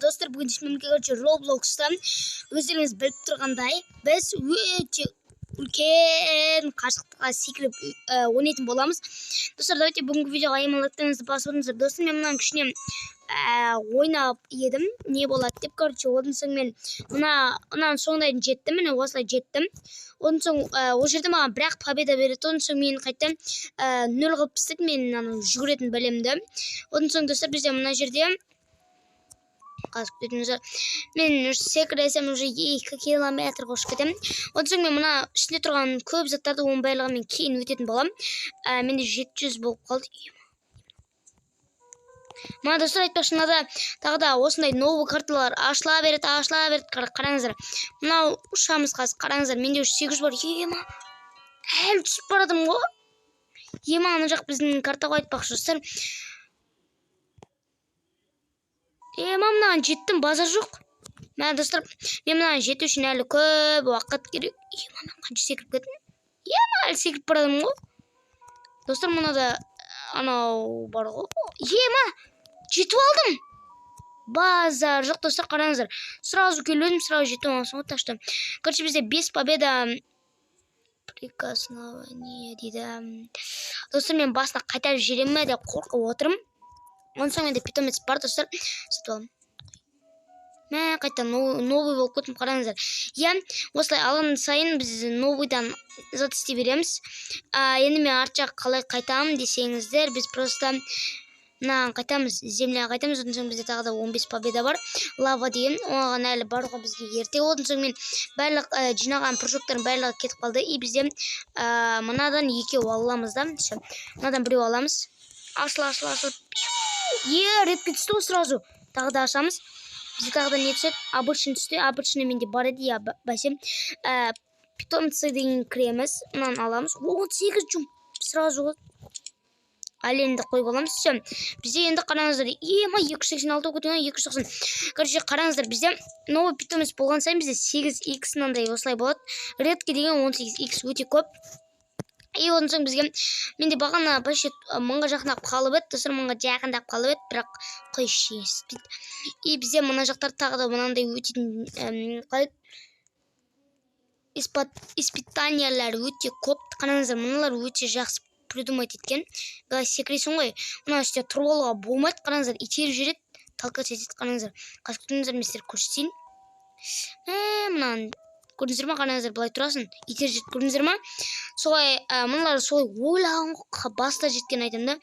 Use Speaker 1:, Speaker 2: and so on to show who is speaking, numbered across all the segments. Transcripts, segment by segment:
Speaker 1: Достар, бүгін сізбен бірге, короче, Роблокста өздеріңіз біліп тұрғандай, біз өте үлкен қашықтыққа секіріп ойнайтын боламыз. Достар, давайте бүгінгі видеоға ең лайктарыңызды басып отырыңыздар. Достар, мен мынаның күшіне ойнап едім, не болады деп, короче, одан соң мен мынаның соңына дейін жеттім, міне, осылай жеттім. Одан соң ол жерде маған бір ақ победа береді. Одан соң мен қайтадан нөл қылып тастайды мен анау жүгіретін бәлемді. Одан соң, достар, бізде мына жерде қазір күтетіңіздер, мен уже секірсем, уже 2 километр қосып кетемін. Одан соң мен мына үстінде тұрған көп заттарды, оның барлығын мен кейін өтетін боламын. Менде 700 болып қалды. Мына, достар, айтпақшы, мынада тағы да осындай новый карталар ашыла береді, ашыла береді. Қараңыздар, мынау ұшамыз қазір, қараңыздар, менде уже 800 бар. Ема, әлі түсіп бара жатырмын ғой. Ема, ана жақ біздің карта ғой, айтпақшы, достар. Ема, мынаған жеттім, базар жоқ. Мә, достар, мен мынаған жету үшін әлі көп уақыт керек. Ема, мен қанша секіріп кеттім? Ема, әлі секіріп бара жатырмын ғой. Достар, мынада анау бар ғой. Ема, жетіп алдым, базар жоқ. Достар, қараңыздар, сразу келіп едім, сразу жетіп алғансың ғой. Так что, короче, бізде бес победа прикосновение дейді. Достар, мен басына қайтарып жіберемін ме деп қорқып отырмын. Одан соң менде питомец бар, достар, сатып аламын. Мә, қайтадан новый болып кеттім, қараңыздар. Иә, осылай алған сайын біз новыйдан зат істей береміз. Енді мен арт жаққа қалай қайтамын десеңіздер, біз просто мынаған қайтамыз, земляға қайтамыз. Одан соң бізде тағы да 15 победа бар. Лава деген, оған әлі баруға бізге ерте. Одан соң мен барлық жинаған прыжоктардың барлығы кетіп қалды. И бізде мынадан екеу ала аламыз да. Всё, мынадан біреу аламыз. Ашыл, ашыл, ашыл! Е, редкий түсті ғой сразу. Тағы да ашамыз. Бізге тағы да не түседі? Обычный түсті. Обычный менде бар еді, иә, бәсем. Питомцы деген кіреміз, мынаны аламыз. 18 джумп сразу ғой. Оленьді қойып аламыз. Все, бізде енді, қараңыздар, ема, 286 болып кеткен, 290. Короче, қараңыздар, бізде новый питомец болған сайын бізде 8 икс мынандай осылай болады. Редкий деген 18 икс өте көп. И одан соң бізге, менде бағана почти 1000-ға жақындап қалып еді, достар, 1000-ға жақындап қалып еді, бірақ қойшы, естіпейді. И бізде мына жақтар тағы да мынандай өтетін, қалай еді? Испытаниялар өте көп. Қараңыздар, мыналар өте жақсы придумать еткен. Былай секіресің ғой, мына үстіне тұрып алуға болмайды. Қараңыздар, итеріп жібереді, толкать етеді. Қараңыздар, қазір күтіңіздер, мен сіздерге көрсетейін. Мынаны көрдіңіздер ма? Қараңыздар, былай тұрасың, итеріп жібереді, көрдіңіздер ма? Солай, мыналар солай ойлаған ғой, баста жеткен айтамын да.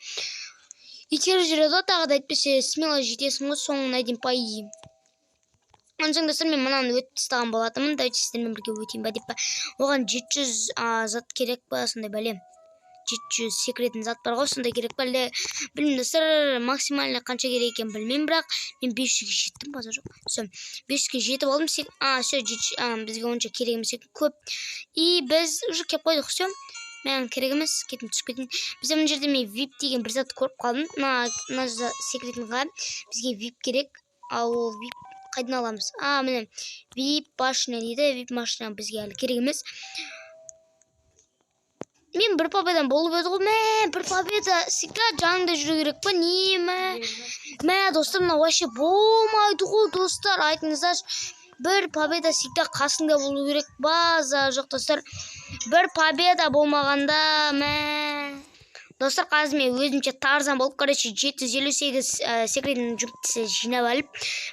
Speaker 1: Итеріп жібереді ғой тағы да, әйтпесе смело жетесің ғой соңына дейін, по идее. Одан соң, достар, мен мынаны өтіп тастаған болатынмын. Давайте сіздермен бірге өтейін ба деп па. Оған 700 зат керек па, сондай бәлем, 700 секіретін зат бар ғой, сондай керек па әлде, білмеймін, достар. Максимально қанша керек екенін білмеймін, бірақ мен 500-ге жеттім, базар жоқ. Все, 500-ге жетіп алдым. Все, бізге онша керек емес екен көп. И біз уже келіп қойдық. Все, маған керек емес, кетім, түсіп кетейін. Бізде мына жерде мен вип деген бір затты көріп қалдым. Мына секіретінға бізге вип керек. Ал ол вип қайдан аламыз? А, міне, вип башня дейді. Вип машина бізге әлі керек емес. Мен бір победан болып еді ғой. Мә, бір победа всегда жаныңда жүру керек па, не? Мә, мә, достар, мынау вообще болмайды ғой. Достар, айтыңыздаршы, бір победа всегда қасыңда болу керек. База жоқ, достар, бір победа болмағанда. Мә, достар, қазір мен өзімше Тарзан болып, короче, 758 секретін жүктісі жинап алып,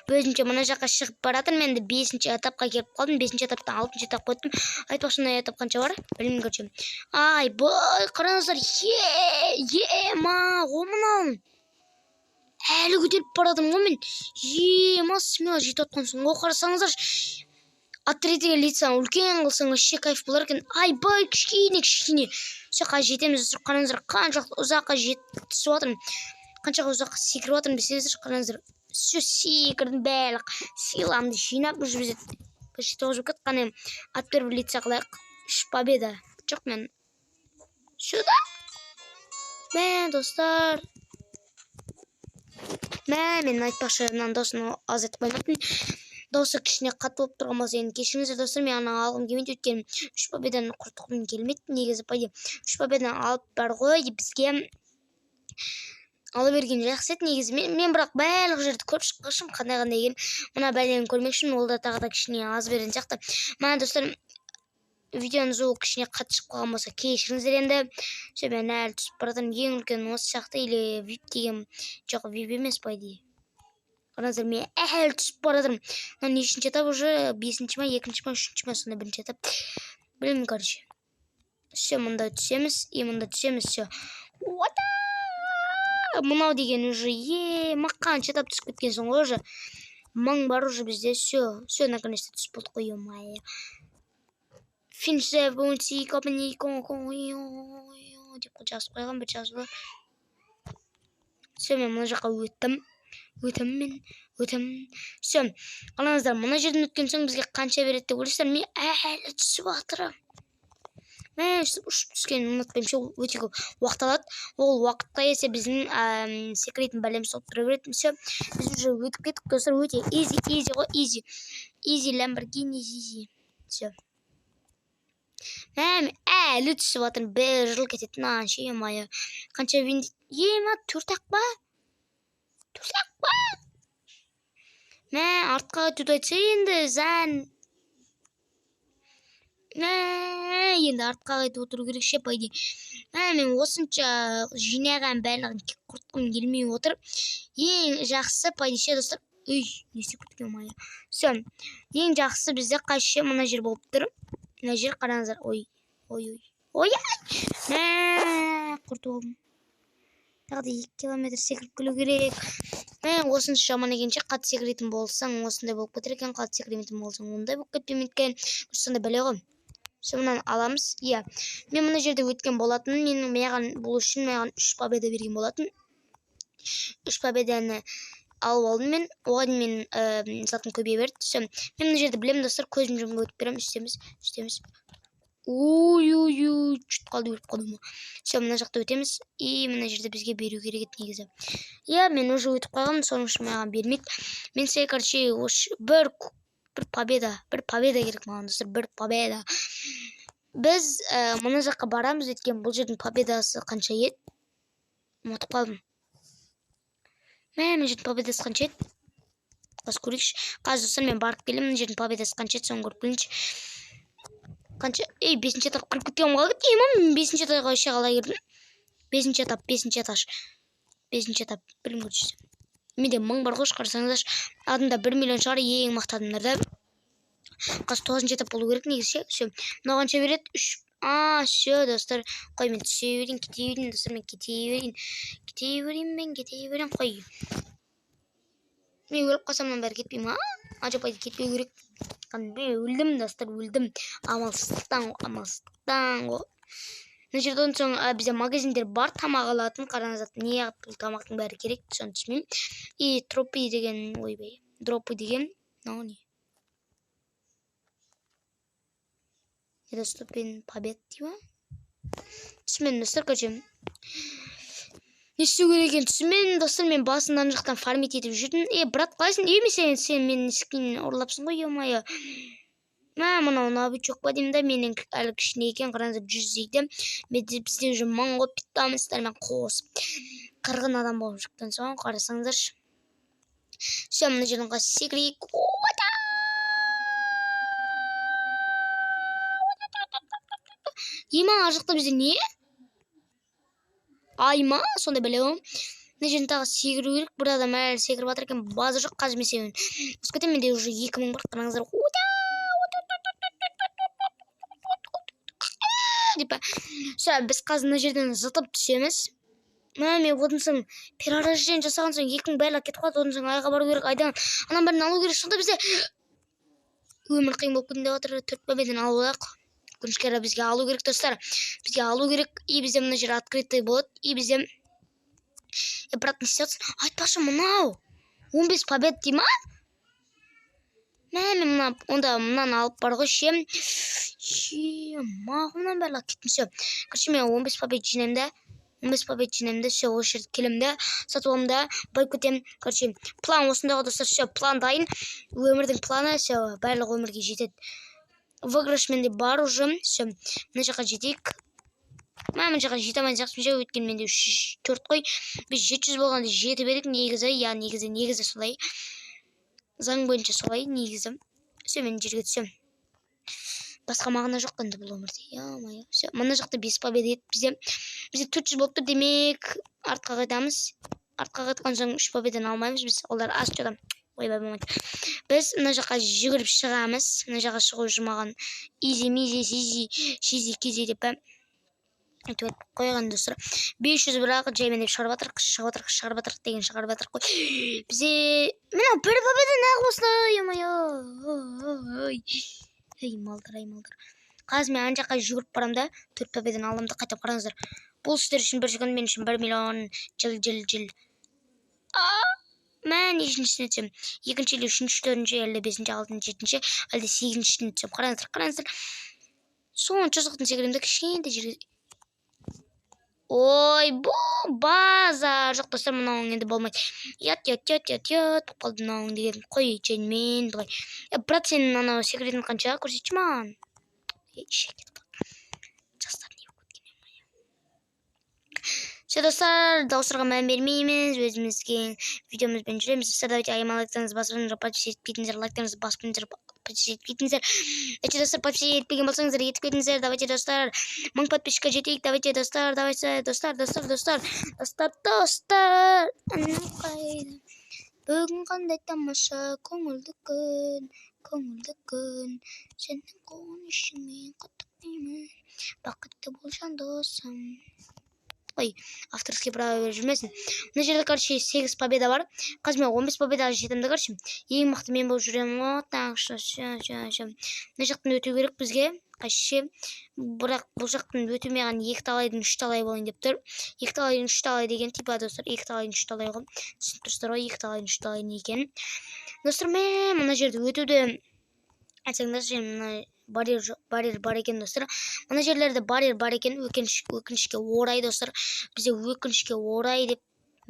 Speaker 1: өзімше мына жаққа шығып бара жатырмын. Енді бесінші этапқа келіп қалдым. Бесінші этаптан алтыншы этапқа өттім. Айтпақшы, мына этап қанша бар, білмеймін. Короче, айбай, қараңыздар, е, ема ғой, мынау әлі көтеріп бара жатырмын ғой мен. Ема, смело жетіп жатқансың ғой. Қарасаңыздаршы, от третьего лица үлкен қылсаң, вообще кайф болар екен. Айбай, кішкене, кішкене. Все, қазір жетеміз, достар. Қараңыздар, қаншалықты ұзаққа түсіп жатырмын, қаншаға ұзаққа секіріп жатырмын десеңіздер. Қараңыздар, все, секірдім, барлық силамды жинап, уже бізде почти 9 болып кетті. Қане, от первого лица қылайық. Үш победа жоқ, мен сюда. Мә, достар, мә, мен, айтпақшы, мынаның дауысын азайтып қоймаппын. Дауысы кішкене қатты болып тұрған болса, енді кешіріңіздер, достар. Мен ана алғым келмейді, өйткені үш победаны құртқым келмейді негізі. По идее, үш победаны алып бар ғой бізге. Ала берген жақсы еді негізі. Мен бірақ барлық жерді көріп шыққышым, қандай қандай екен. Мына бәлені көрмекшімін, ол да тағы да кішкене аз беретін сияқты. Мына достар, видеоның звугы кішкене қатты шығып қалған болса, кешіріңіздер енді. Все, мен әлі түсіп бара жатырмын. Ең үлкен осы сияқты, или вип деген, жоқ, вип емес по идее. Қараңыздар, мен әлі түсіп бара жатырмын. Мына нешінші этап уже? 5-ші ма, 2-ші ма, 3-ші ма, сондай бірінші этап. Білмеймін, короче. Все, мында түсеміз, и мында түсеміз, все. What? Мынау деген уже, ма, қанша этап түсіп кеткенсің ғой уже. 1000 бар уже бізде, все, все, наконец-то түсіп болдық қой, ё-моё. Финиш деп жазып қойған бір жазу бар. Все, мен мына жаққа өттім. Өтім мен, өтім. Все, қараңыздар, мына жерден өткен соң бізге қанша береді деп ойлайсыздар? Мен әлі түсіп жатырмын. Мә, өстіп ұшып түскенін ұмытпаймын ше, ол өте көп уақыт алады. Ол уақытқа келсе біздің секіретін бәлеміз болып тұра береді. Все, біз уже өтіп кеттік, достар, өте изи, изи ғой, изи. Изи Lamborghini, изи. Все. Мә, мен әлі түсіп жатырмын. Бір жыл кетеді мынаған ше, ё-моё. Қанша вин дейді? Ема, төрт ақ па? Төрт ақ па? Мә, артқа қайтуды айтса енді, зән. Мә, енді артқа қайтып отыру керек ше, по идее. Мә, мен осынша жинаған барлығын құртқым келмей отыр. Ең жақсы, по идее, ше, достар. Үй, не істеп кеткен, ё-моё. Все, ең жақсы бізде қайсы мына жер болып тұр. Мына жер, қараңыздар. Ой, ой, ой. Ой, ай! Мә, құртып алдым. Тағы да 2 километр секіріп келу керек. Мә, осынша жаман екен ше, қатты секіретін болсаң, осындай болып кетер екен, қатты секірмейтін болсаң, ондай болып кетпей екен. Сондай бәле ғой. Все, мынаны аламыз. Иә, мен мына жерде өткен болатын. Мен маған бұл үшін маған 3 победа берген болатын. 3 победаны алып алдым мен. Оған мен затым көбейе берді. Все, мен мына жерде білемін, достар, көзім жұмып өтіп беремін. Үстеміз, үстеміз. Ой, ой, ой, чуть қалды, өліп қалдым. Все, мына жақта өтеміз. И мына жерде бізге беру керек еді негізі. Иә, мен уже өтіп қалғанмын, соның үшін маған бермейді. Мен сен, короче, осы бір победа, бір победа керек маған, достар, бір победа. Біз мына жаққа барамыз, өйткені бұл жердің победасы қанша еді? Ұмытып қалдым. Мә, мына жердің победасы қанша еді? Қазір көрейікші. Қазір, достар, мен барып келемін, мына жердің победасы қанша еді, соны көріп келейінші. Қанша? Ей, 5-ші этапқа кіріп кеткен ғой. Ей, мам, мен 5-ші этапқа вообще қалай кірдім? 5-ші этап, 5-ші этаж. 5-ші этап, білім көрсетші. Менде 1000 бар ғой, қарасаңыздаршы. Адымда 1 миллион шығар, ең мықты адамдарда. Қазір 9-шы этап болу керек негізі ше. Все, мынау қанша береді? 3. А, все, достар. Қой, мен түсе берейін, кете берейін, достар, мен кете берейін. Кете берейін, мен кете берейін, қой. Мен өліп қалсам, мынаның бәрі кетпей ма? А, жоқ, пайда кетпеу керек. Мен өлдім, достар, өлдім. Амалсыздан, амалсыздан ғой. Мына жерде одан соң, бізде магазиндер бар, тамақ алатын. Қараңыздар, не бұл тамақтың бәрі керек, соны түсінбеймін. И тропи деген, ойбай, дропы деген, мынау не? Недоступен побед дей ма? Түсінбедім, достар, короче. Не істеу керек екенін түсінбедім, достар. Мен басында ана жақтан фармить етіп жүрдім. Е, брат, қалайсың? Е, мен сен менің скинін ұрлапсың ғой, ё-моё. Мә, мынау новичок па деймін да, менен әлі кішкене екен, қараңыздар, 100 дейді. Менде бізде уже 1000 ғой, питомецтермен қосып. Қырғын адам болып шыққан соң, қарасаңыздаршы. Все, мына жерден қазір секірейік. Ема, ар жақта бізде не? Ай ма, сондай бәле ғой. Мына жерден тағы секіру керек. Бір адам әлі секіріп жатыр екен. База жоқ, қазір мен сені өсіп кетемін. Менде уже 2000 бар, қараңыздар. Деп. Все, біз қазір мына жерден зытып түсеміз. Мә, мен одан соң перерождение жасаған соң 2000 барлығы кетіп қалады. Одан соң айға бару керек, айдан ананың бәрін алу керек. Сонда бізде өмір қиын болып кететін деп жатыр. 4 победадан алып алайық. Өкінішке орай бізге алу керек, достар. Бізге алу керек. И бізде мына жер открытый болады. И бізде Е, брат, не істеп жатырсың? Айтпашы, мынау 15 побед дей ма? Мә, мен мына, онда мынаны алып бар ғой ше. Е, маған мынаның барлығы кеттім, все. Короче, мен 15 побед жинаймын да. 15 побед жинаймын да, все, осы жерге келемін да, сатып аламын да, байып кетемін. Короче, план осындай ғой, достар, все, план дайын. Өмірдің планы, все, барлығы өмірге жетеді. Выигрыш менде бар уже, все, мына жаққа жетейік. Мә, мына жаққа жете алмайтын сияқтымын ше, өйткені менде 304 қой. Біз 700 болғанда жетіп едік негізі, иә, негізі солай. Заң бойынша солай негізі. Все, мен жерге түсемін. Басқа мағына жоқ енді бұл өмірде. Ё-моё. Все, мына жақта 5 победа еді бізде. Бізде 400 болып тұр, демек артқа қайтамыз. Артқа қайтқан соң 3 победаны алмаймыз біз. Олар аз что. Ойбай, болмайды. Біз мына жаққа жүгіріп шығамыз. Мына жаққа шығу үшін маған изи мизи сизи шизи кизи деп па өйтіп қойған, достар. 500, бірақ жаймен деп шығарып жатырық, шығып жатырық, шығарып жатырық деген, шығарып жатырық қой. Бізде мына бір победа неғып осылай, ё-моё. Ей, малдар, ай, малдар. Қазір мен ана жаққа жүгіріп барамын да, төрт победаны аламын да қайтамын. Қараңыздар, бұл сіздер үшін бір секунд, мен үшін 1 миллион жыл, жыл, жыл. Мә, нешіншісіне түсемін? Екінші или үшінші, төртінші, әлде бесінші, алтыншы, жетінші, әлде сегізіншісіне түсемін? Қараңыздар, қараңыздар, сонша ұзақтан секіремін да, кішкентай жерге. Ой, бұл базар жоқ, достар, мынауың енді болмайды. Ұят, ұят, ұят, ұят, ұят болып қалды мынауың деген. Қой, жаймен былай. Е, брат, сенің анау секретің қанша, көрсетші маған. Ешек кетіп қалды. Жастар не болып кеткен? Все, достар, дауыстарға мән бермейміз, өзімізге видеомызбен жүреміз. Достар, давайте аяма лайктарыңызды басып, подписаться етіп кетіңіздер, лайктарыңызды басып кетіңіздер, подписаться етіп кетіңіздер. Давайте, достар, подписаться етпеген болсаңыздар, етіп кетіңіздер. Давайте, достар, 1000 подписчикке жетейік. Давайте, достар, давайте, достар, достар, достар, достар, достар. Қайда бүгін қандай тамаша көңілді күн, көңілді күн, сенің қуанышыңмен құттықтаймын, бақытты бол, жан досым. Ой, авторский право беріп жүрмесін. Мына жерде, короче, сегіз победа бар. Қазір мен 15 победаға жетемін да, короче, ең мықты мен болып жүремін ғой. Так что все, все, все. Мына жақтан өту керек бізге қайшы, бірақ бұл жақтан өту маған екі талайдың үш талайы болайын деп тұр. Екі талайдың үш талайы деген типа, достар, екі талайдың үш талайы ғой, түсініп тұрсыздар ғой екі талайдың үш талайы не екенін. Достар, мә, мына жерді өтуді айтсаңдаршы. Мына барьер жоқ, барьер бар екен, достар. Мына жерлерде барьер бар екен, өкінішке орай, достар. Бізде, өкінішке орай деп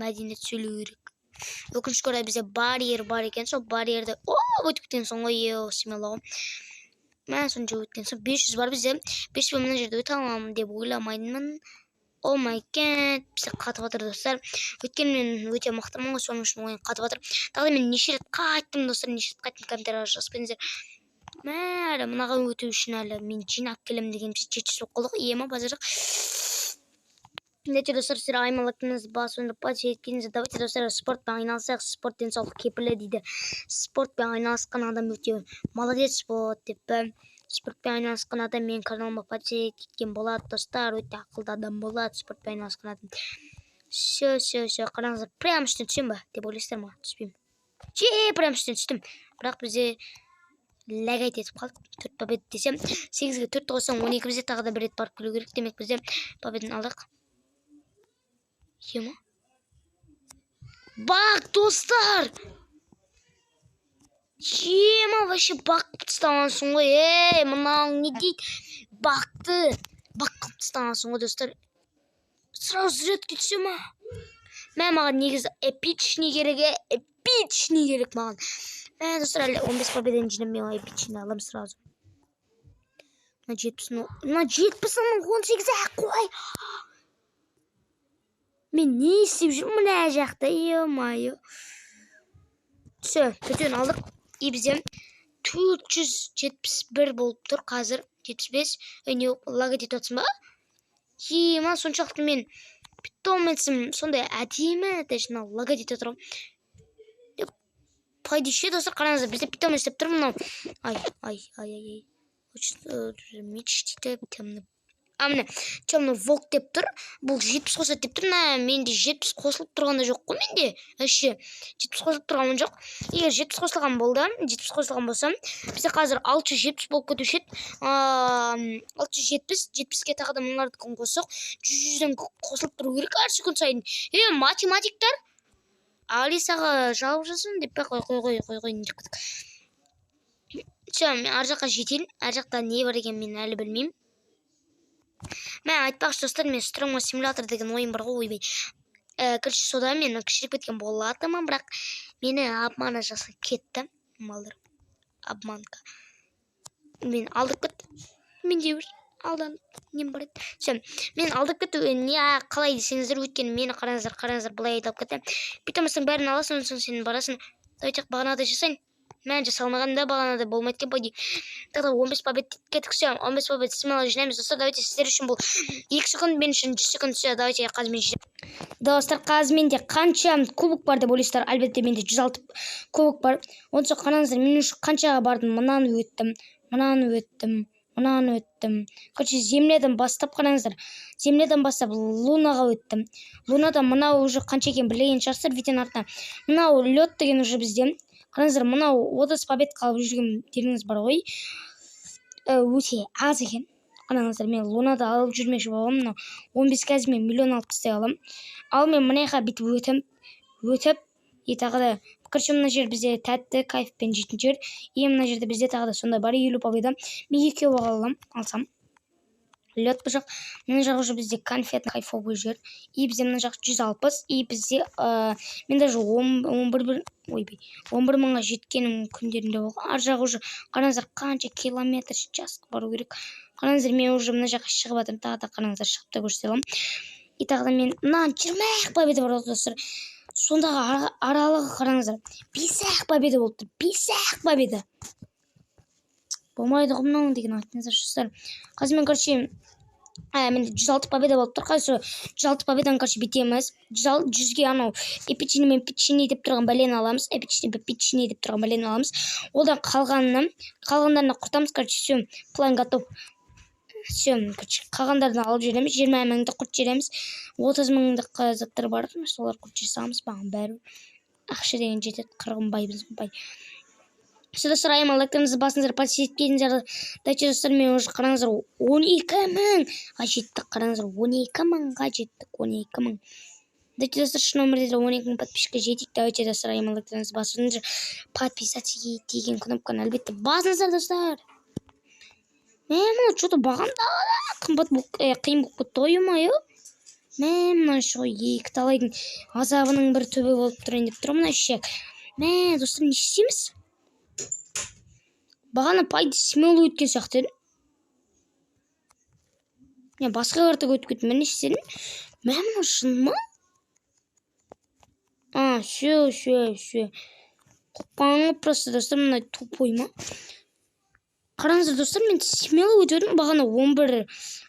Speaker 1: мәдениет сөйлеу керек. Өкінішке орай, бізде барьер бар екен. Сол барьерді о өтіп кеткен соң ғой, е, смело ғой. Мә, сонша өткен соң 500 бар бізде. 500 мына жерде өте аламын деп ойламаймын. Oh my God, бізде қатып жатыр, достар. Өйткені мен өте мықтымын ғой, соның үшін ойын қатып жатыр. Тағы да мен неше рет қайттым, достар, неше рет қайттым, комментарийға жазып кетіңіздер. Мә, әлі мынаған өту үшін әлі мен жинап келемін деген, 700 болып қалдық. Ема, базар жоқ. Давайте, достар, сіздер айман лайктарыңызды басып, подписаться еткеніңізді. Давайте, достар, спортпен айналысайық. Спорт денсаулық кепілі дейді. Спортпен айналысқан адам өте молодец болады деп па. Спортпен айналысқан адам менің каналыма подписаться еткен болады, достар. Өте ақылды адам болады спортпен айналысқан адам. Все, все, все, қараңыздар, прямо үстіне түсемін ба деп ойлайсыздар ма? Түспеймін же, прямо үстіне түстім, бірақ бізде лагать етіп қалды. Төрт победа десем, сегізге төрт қоссаң, 12. Бізде тағы да бір рет барып келу керек. Демек, бізде победаны алдық. Ема, баг, достар, ема, вообще баг қылып тастағансың ғой. Ей, мынауың не дейді? Багты баг қылып тастағансың ғой, достар. Сразу зарядка түсе ма? Мә, маған негізі эпичный керек, е, эпичный керек маған. Мә, достар, әлі 15 победаны жинап, мен эпичный аламын сразу. Мына 70, мына 70 мың 18. Қой, мен не істеп жүрмін мына жақта? Ё-моё. Все, төртеуін алдық. И бізде 471 болып тұр қазір. 75. Ей, не, лагать етіп жатсың ба? Ема, соншалықты мен питомецім сондай әдемі, даже мынау лагать етіп жатыр ғой. По идее ше, достар, қараңыздар, бізде питомец деп тұр мынау. Ай, ай, ай, ай, ай, меч дейді, темный. А, міне, темный волк деп тұр. Бұл 70 қосады деп тұр. Мына менде 70 қосылып тұрған да жоқ қой. Менде вообще 70 қосылып тұрған жоқ. Егер 70 қосылған болды, 70 қосылған болса, бізде қазір 670 болып кетуші еді. 670, 70-ке тағы да мыналардікін қоссақ, 100-ден қосылып тұру керек әр секунд сайын. Е, математиктар, Алисаға жауап жазсын деп па? Қой, қой, қой, қой, қой, не деп кеттік? Все, мен ар жаққа жетейін. Ар жақта не бар екенін мен әлі білмеймін. Мә, айтпақшы, достар, мен Стронгман симулятор деген ойын бар ғой, ойбай, короче, содан мен кішірейіп кеткен болатынмын, бірақ мені обмана жасап кетті малдар. Обманка, мені алдап кетті. Менде бір Алдан нем бар еді. Все, мен алдап кетті. Не қалай десеңіздер, өйткені мені қараңыздар, қараңыздар, былай айдап кетті. Питомецтің бәрін аласың, сосын сен барасың. Давайте бағанағыдай жасайын. Мен жасалмаған да бағанағыдай болмайды екен, по идее. Тогда 15 побед кеттік, все, 15 побед смело жинаймыз, достар. Давайте, сіздер үшін бұл 2 секунд, мен үшін 100 секунд. Все, давайте қазір мен жинаймын. Достар, қазір менде қанша кубок бар деп ойлайсыздар? Әлбетте, менде 106 кубок бар. Онша қараңыздар, мен уже қаншаға бардым? Мынаны өттім, мынаны өттім, мынаны өттім. Короче, землядан бастап қараңыздар. Землядан бастап лунаға өттім. Лунадан мынау уже қанша екенін білген шығарсыздар, видеоның артынан. Мынау лед деген уже бізде. Қараңыздар, мынау 30 побед қалып жүрген деріңіз бар ғой. Өте аз екен. Қараңыздар, мен лунада алып жүрмекші болғанмын. Мынау 15 қазір мен миллион алып тастай аламын. Ал мен мына жаққа бүйтіп өтіп, өтіп, и тағы да, короче, мына жер бізде тәтті кайфпен жейтін жер. И мына жерде бізде тағы да сондай бар, 50 победа. Мен екеуі аламын, алсам. Лед бұл жақ. Мына жақ уже бізде конфетный кайфовый жер. И бізде мына жақ 160. И бізде, мен даже он бір бір, ойбай, он бір мыңға жеткенім күндерінде болған. Ар жағы уже, қараңыздар, қанша километр час бару керек. Қараңыздар, мен уже мына жаққа шығып жатырмын. Тағы да қараңыздар, шығып та көрсете аламын. И тағы да мен мына 20 ақ победа бар, достар. Сондағы аралығы қараңыздар, 5 ақ победа болып тұр. 5 ақ победа. Болмайды ғой мынау деген, айтыңыздаршы, достар. Қазір мен, короче, менде 106 победа болып тұр. Қазір 106 победаны, короче, бітеміз. 100-ге анау эпичный мен печенье деп тұрған бәлені аламыз. Эпичный мен печенье деп тұрған бәлені аламыз. Одан қалғандарына құртамыз. Короче, все, план готов. Все, короче, қалғандарын алып жібереміз. 20 мыңды құрт жібереміз. 30 мыңдық заттар бар, солар құрт жібере саламыз. Маған бәрі ақша деген жетеді. Қырғын байбыз ғой, бай. Все, достар, аямай лайктарыңызды басыңыздар, подписаться еткеніңіздер. Давайте, достар, мен уже қараңыздар, 12 мыңға жеттік, қараңыздар, 12 мыңға жеттік, 12 мың. Давайте, достар, шын өмірде де 12 мың подписчикке жетейік. Давайте, достар, аямай лайктарыңызды басыңыздар, подписаться деген кнопканы әлбетте басыңыздар, достар. Мә, мынау что-то бағам да қымбат болып, қиын болып кетті ғой, ё-моё. Мә, мына ше екі талайдың азабының бір түбі болып тұрайын деп тұр мына шек. Мә, достар, не істейміз? Бағана пайда смело өткен сияқты едім. Мен басқа картаға өтіп кеттім, мен не істедім? Мә, мынау шын ма? А, все, все, все. Қорыққаным ғой просто, достар, мына тупой ма? Қараңыздар, достар, мен смело өтіп едім бағана 11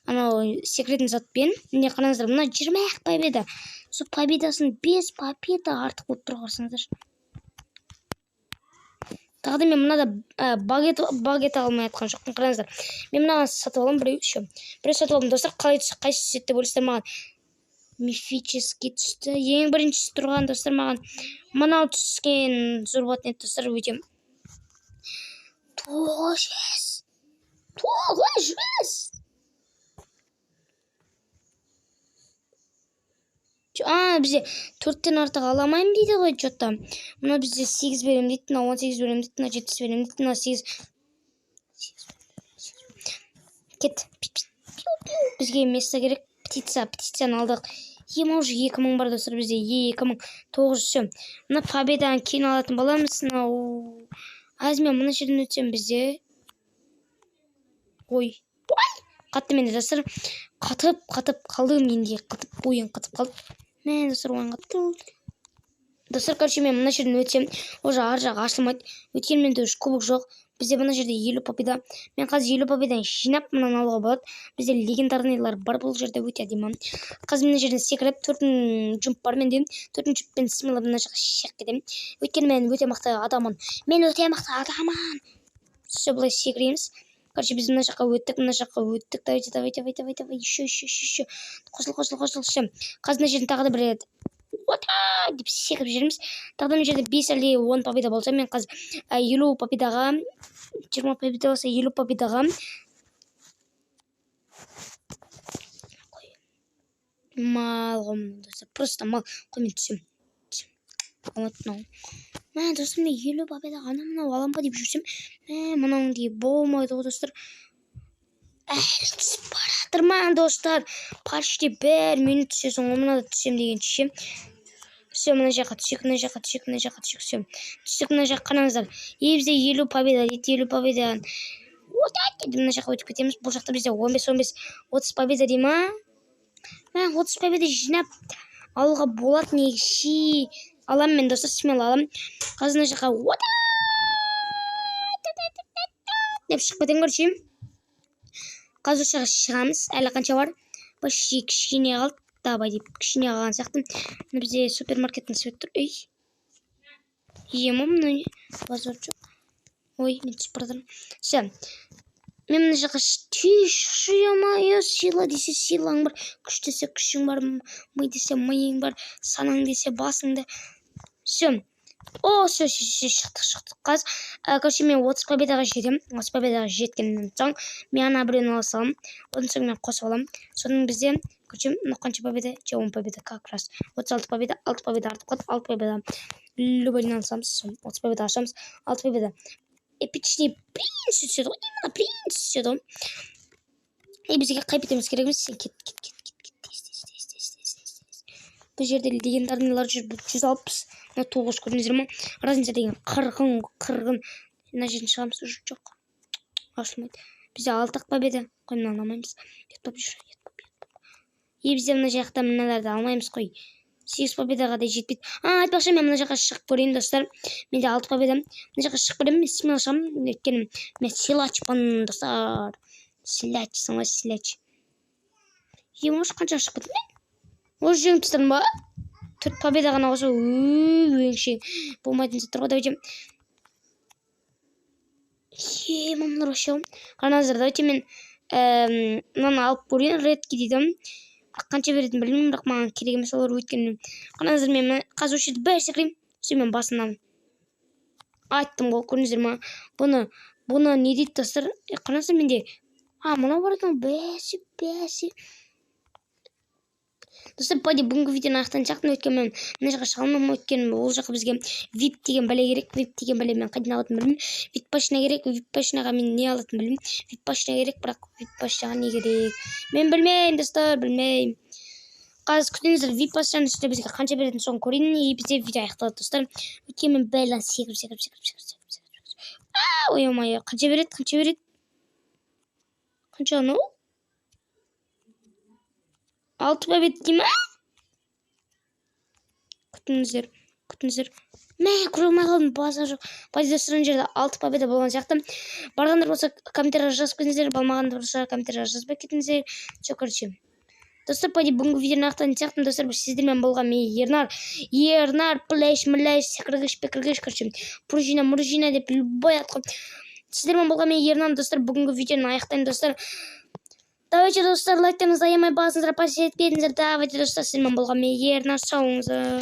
Speaker 1: анау секретный затпен. Міне, қараңыздар, мына 20 ақ победа. Сол победасын 5 победа артық болып тұр, қарасаңыздар. Тағы да мен мынада, багет алмай жатқан жоқпын, қараңыздар. Мен мынаны сатып аламын біреу, еще. Біреу сатып алдым, достар. Қалай түсті, қайсы түседі деп ойлайсыздар маған? Мифический түсті. Ең біріншісі тұрған, достар, маған мынау түскен зор болатын еді, достар, өте. 900. 900. А, бізде 4-тен артық ала алмаймын дейді ғой, чё-то. Мына бізде 8 беремін дейді, мына 18 беремін дейді, мына 70 беремін дейді, мына 8. Кет. Бізге место керек. Птица, птицаны алдық. Ема, уже 2000 бар, достар, бізде. 2900, всё. Мына победаны кейін алатын боламыз. Мынау аз мен мына жерден өтсем бізде. Ой. Ой! Қатты менде, достар. Қатып, қатып қалдым менде. Қатып, ойын қатып қалды. Мә, достар, ойын қатты. Достар, короче, мен мына жерден өтсем, уже ар жағы ашылмайды. Өйткені менде уже кубок жоқ. Бізде мына жерде 50 победа. Мен қазір 50 победаны жинап мынаны алуға болады. Бізде легендарныйлар бар бұл жерде, өте әдемі. Қазір мына жерден секіріп, төртін джумп бар менде. Төртінші джумппен смело мына жаққа шығып кетемін. Өйткені мен өте мықты адаммын. Мен өте мықты адаммын. Все, былай секіреміз. Короче, біз мына жаққа өттік, мына жаққа өттік. Давайте, давайте, давайте, давайте, давай. Еще, еще, еще, еще. Қосыл, қосыл, қосыл, все. Қазір мына жерден тағы да бір рет ота деп секіріп жібереміз. Тағы да мына жерде 5 әлде 10 победа болса, мен қазір, 50 победаға, 20 победа болса, 50 победаға. Қой. Мал ғой мынау, достар. Просто мал. Қой, мен түсем. Түсем. Алматы мынау. Мә, достар, мен 50 победаға ана мынау алам ба деп жүрсем, мә, мынауың деген болмайды ғой, достар. Әлі түсіп бара жатырмын, достар. Почти бір минут түсесің ғой, мынада түсем дегенше. Все, мына жаққа түсейік, мына жаққа түсейік, мына жаққа түсейік, все. Түстік, мына жаққа қараңыздар. И бізде 50 победа дейді, 50 победа. Мына жаққа өтіп кетеміз. Бұл жақта бізде 15, 15, 30 победа дей ма? Мә, 30 победа жинап алуға болады негізі. Аламын мен, достар, смело аламын. Қазір мына жаққа ота деп шығып кетемін, короче. Қазір осы жаққа шығамыз. Әлі қанша бар? Почти кішкене қалды. Давай деп кішкене қалған сияқты. Мына бізде супермаркеттің свет тұр. Ей, ема, мына не? Базар жоқ. Ой, мен түсіп бара жатырмын. Все, мен мына жаққа тез ё-моё, сила десе, силаң бар, күш десе, күшің бар, ми десе, миың бар, санаң десе, басыңды. Все, о, все, все, все, шықтық, шықтық. Қазір, короче, мен 30 победаға жетемін. 30 победаға жеткеннен соң мен ана біреуін ала саламын. Одан соң мен қосып аламын. Содан бізде, короче, мынау қанша победа? 10 победа как раз. 36 победа, алты победа артып қалды. Алты победа любойын ала саламыз. Соны 30 победа ашамыз. Алты победа эпичный принц түседі ғой, именно принц түседі ғой. И бізге қай бітеміз керек емес. Сен кет, кет, кет, кет, кет, тез, тез, тез, тез, тез, тез, тез. Бұл жерде легендарныйлар жүр. 160, мына 9, көрдіңіздер ма? Разница деген қырғын, қырғын. Мына жерден шығамыз уже. Жоқ, ашылмайды. Бізде алты ақ победа қой. Мынаны алмаймыз. Ұят болып жүр, ұят болып, ұят болып. И бізде мына жақта мыналарды алмаймыз қой. 8 победаға да жетпейді. А, айтпақшы, мен мына жаққа шығып көрейін, достар. Менде алты победа. Мына жаққа шығып көремін. Мен смело шығамын, өйткені мен силачпын, достар. Силачсың ғой, силач. Е, может, қанша шығып кеттім мен? Уже жеңіп тастадым ба? Төрт победа ғана болса, өңшең болмайтын заттар ғой. Давайте, е, мыналар вообще. Қараңыздар, давайте мен мынаны алып көрейін. Редкий дейді, бірақ қанша беретінін білмеймін. Бірақ маған керек емес олар, өйткені қараңыздар, мен қазір осы жерде бәрі секіремін. Все, мен басынан айттым ғой, көрдіңіздер ма? Бұны не дейді, достар? Қараңыздар, менде, а, мынау бар екен. Бәсе, бәсе, достар, по идее, бүгінгі видеоны аяқтайтын сияқтымын, өйткені мен мына жаққа шыға алмаймын, өйткені ол жаққа бізге вип деген бәле керек. Вип деген бәле мен қайдан алатынымды білмеймін. Вип машина керек. Вип машинаға мен не алатынымды білмеймін. Вип машина керек, бірақ вип машинаға не керек, мен білмеймін, достар, білмеймін. Қазір күтіңіздер, вип машинаның үстінде бізге қанша беретінін, соны көрейін. И бізде видео аяқталады, достар, өйткені мен барлығын секіріп, секіріп, секіріп, секіріп, секіріп, секіріп. А, ой, ой, қанша береді, қанша береді, қанша анау? Алты победа дей ма? Күтіңіздер, күтіңіздер. Мә, көре алмай қалдым, базар жоқ. По идее, достар, ана жерде алты победа болған сияқты. Барғандар болса, комментарийға жазып кетіңіздер, бармағандар болса, комментарийға жазбай кетіңіздер. Все, короче, достар, по идее, бүгінгі видеоны аяқтайтын сияқтымын. Достар, сіздермен болған мен, Ернар, Ернар Плеш Млеш, секіргіш пекіргіш, короче, пружина муржина деп любой ат қой. Сіздермен болған мен, Ернар. Достар, бүгінгі видеоны аяқтаймын, достар. Давайте, достар, лайктарыңызды аямай басыңыздар, подписаться етпеңіздер. Давайте, достар, сіздермен болған мен, Ернар. Сау болыңыздар.